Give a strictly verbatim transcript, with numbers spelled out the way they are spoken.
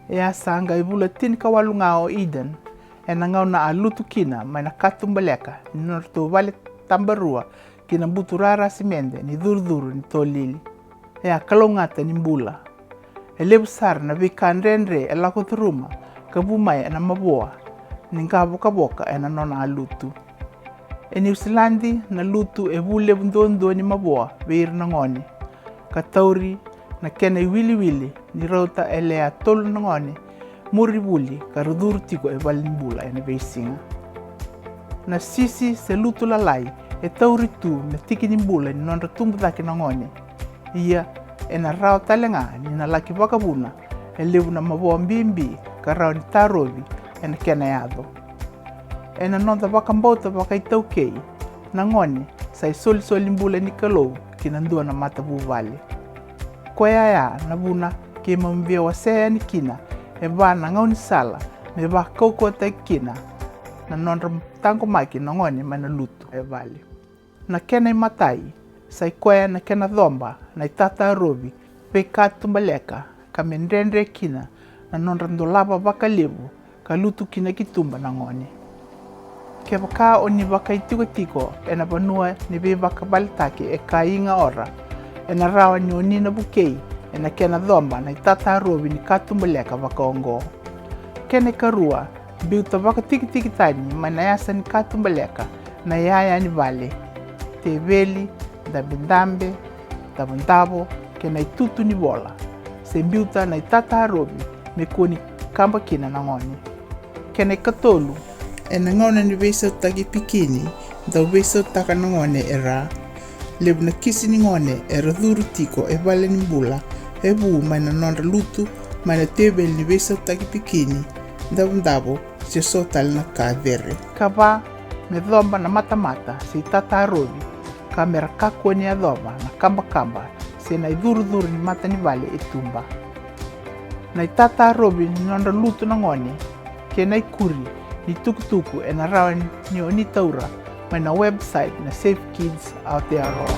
E a sa qai vula tinikawalu ga o Eden, ena gauna a lutu kina mai na katubaleka ni nodratou vale tabarua ki na buturara simede ni curucuru ni tolili. E a kalougata ni bula. E levu sara na veika dredre e lako curuma ka vu mai ena mavoa ni qavokavoka ena nona a lutu. E Niusiladi, na lutu e vu levu duadua ni mavoa vei ira na gone, ka tauri na kena iwiliwili ni rauta e lewe tolu na gone muri vuli ka ra curu tiko e valenibula ena veisiga. Na sisi se lutu lalai e tauri tu me tiki ni bula ni nodra tubu cake na gone. Ia, ena rawa tale ga ni na laki vakavuna e levu na mavoa bibi ka rawa ni tarovi ena kena yaco. Ena noda vakabauta vakaitaukei, na gone sa isolisoli bula ni Kalou ki na dua na matavuvale. Koya ya na vuna keimami via wasea yani kina e va na gaunisala me vakaukauwataki kina na nodra taqomaki na gone mai na lutu e vale. Na kena imatai, sa i koya na kena coba na itatarovi veikatubaleka ka me dredre kina na nodra dolava vakalevu ka lutu kina ki tuba na gone. Kevaka o ni vakaitikotiko ena vanua ni veivakavaletaki e ka iga ora, ena rawa ni o ni na vukei ena kena coba na itatarovi ni katubaleka vakaoqo. Kena ikarua, biuta vakatikitiki tani mai na yasa ni katubaleka na iyaya ni vale, teveli, dabedabe, davodavo, kei na itutu ni vola, se biuta na itatarovi me kua ni kaba kina na gone. Kena ikatolu, ena gauna ni veisautaki pikini, dau veisautaka na gone e ra. Levu na kisi ni gone era curu tiko e valenibula e vu mai na nodra lutu mai na teveli ni veisautaki pikini, davodavo, se so tale na ka cere. Ka va, me coba na matamata se itatarovi ka me ra kakua ni yacova na kabakaba se na icurucuru ni matanivale e tuba. Na itatarovi ni nodra lutu na gone kei na ikuri ni tukutuku ena rawa ni o ni taura mai na website na Safe Kids Aotearoa.